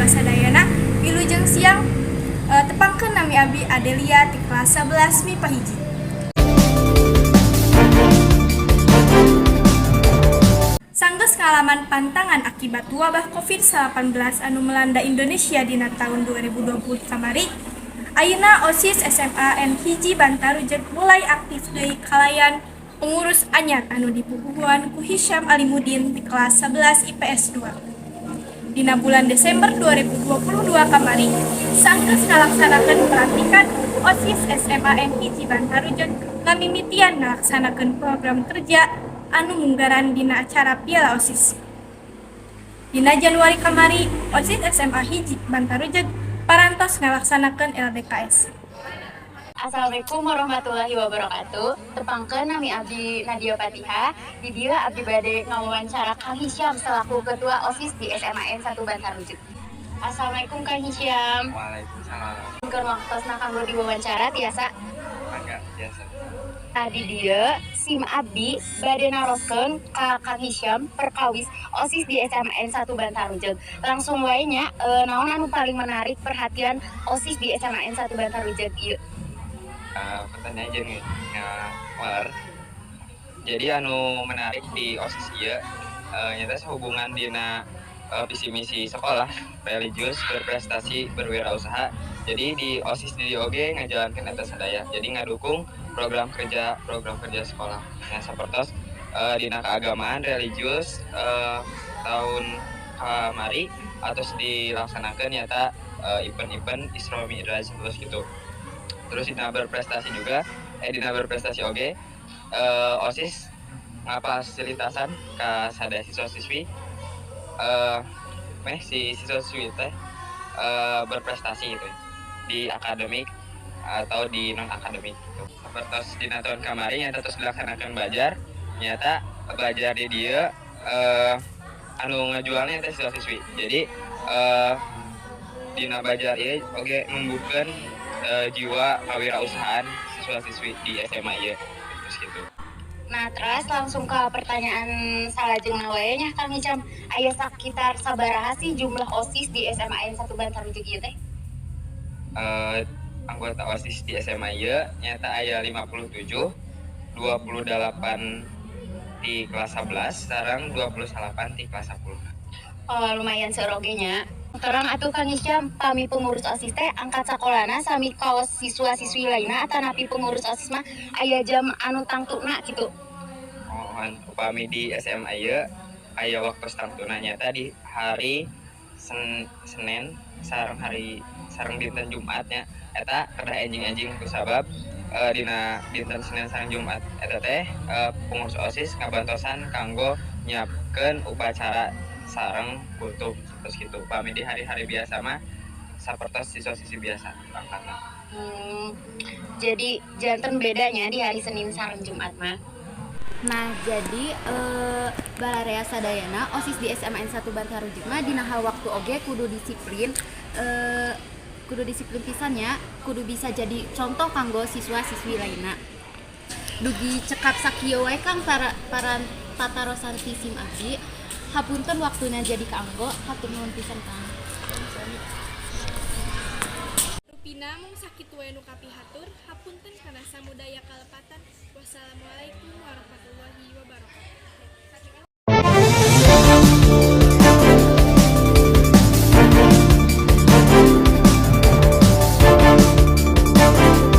warga sadayana, wilujeng siang. Tepangkeun, nami abi Adelia ti kelas 11 MIPA 1. Sanggeus ngalaman pantangan akibat wabah COVID-19 anu melanda Indonesia dina tahun 2020 kamari, ayeuna OSIS SMA N 1 Bantarujeg mulai aktif deui kalayan pengurus anyar anu dipupuhuan ku Hisyam Alimudin di kelas 11 IPS 2. Dina bulan Desember 2022 kamari, sanggeus ngalaksanakeun pelantikan, OSIS SMA N 1 Bantarujeg ngamimitian ngalaksanakeun program kerja anu munggaran dina acara Piala OSIS. Dina Januari kamari, OSIS SMA 1 Bantarujeg parantos ngalaksanakeun LDKS. Assalamualaikum warahmatullahi wabarakatuh. Tepangkeun, nami abdi Nadia Fatihah. Di dieu abdi bade ngawawancara Kang Hisyam selaku Ketua OSIS di SMAN 1 Bantarujeg. Assalamualaikum, Kang Hisyam. Waalaikumsalam. Keur waktosna kanggo diwawancara, tiasa? Mangga, biasa. Tadi dieu sim abdi bade naroskeun ka Kang Hisyam perkawis OSIS di SMAN 1 Bantarujeg. Langsung wae nya, naon anu paling menarik perhatian OSIS di SMAN 1 Bantarujeg ieu? Pertanyaan aja nih, nge. Jadi anu menarik di OSIS ieu nyata hubungan dina visi misi sekolah, religius, berprestasi, berwirausaha. Jadi di OSIS di oge ngajalankeun eta sadaya. Jadi ngadukung program kerja sekolah. Nah, sapertos dina keagamaan religius, tahun kamari atau dilaksanakan nyata event-event Isra Mi'raj terus gitu. Terus dina berprestasi juga, dina berprestasi oge OSIS ngafasilitasan ka sadaya siswa-siswi meh si siswa-siswi teh berprestasi gitu di akademik atau di non akademik gitu. Seperti dina tahun kamari nyata terus dilaksanakan bazar, nyata bazar di dieu anu ngajualnya teh siswa-siswi. Jadi dina bazar ieu oge numbuhkeun jiwa kewirausahaan siswa-siswi di SMA ieu terus gitu. Nah, terus langsung ke pertanyaan salajengna wae nya, Kang Hisyam. Aya sakitar sabaraha sih jumlah OSIS di SMA N 1 Bantarujeg ieu teh? Anggota OSIS di SMA ieu nyata aya 57, 28 di kelas 11, sareng 28 di kelas 10. Oh, lumayan seueur oge nya. Terang atuh, Kang Hisyam, pami pengurus OSIS teh angkat sakolana sami kawas siswa-siswi lainna atanapi pengurus OSIS mah aya jam anu tangtuna gitu? Oh, upami di SMA ieu aya waktu tangtuna, nyata di hari Senin sareng hari sareng dinten Jumat nya. Eta kedah enjing-enjing kusabab dina dinten Senin sareng Jumat eta teh pengurus OSIS ngabantosan kanggo nyiapkeun upacara sareng kultum terus gitu. Upami di hari-hari biasa mah sapertos siswa-siswi biasa angkatan. Jadi janten bedanya di hari Senin sareng Jumat mah. Nah, jadi balarea sadayana, OSIS di SMAN 1 Bantarujeg mah dina hal waktu oge kudu disiplin pisan nya, kudu bisa jadi contoh kanggo siswa-siswi lainna. Dugi cekap sakieu wae, Kang, para para patarosan ti sim abdi. Hapunten waktuna jadi kaanggo, hatur nuhun pisan, Kang. Rupina mung sakitu we nu kapihatur, hapunten kana samudaya kalepatan. Wassalamualaikum warahmatullahi wabarakatuh.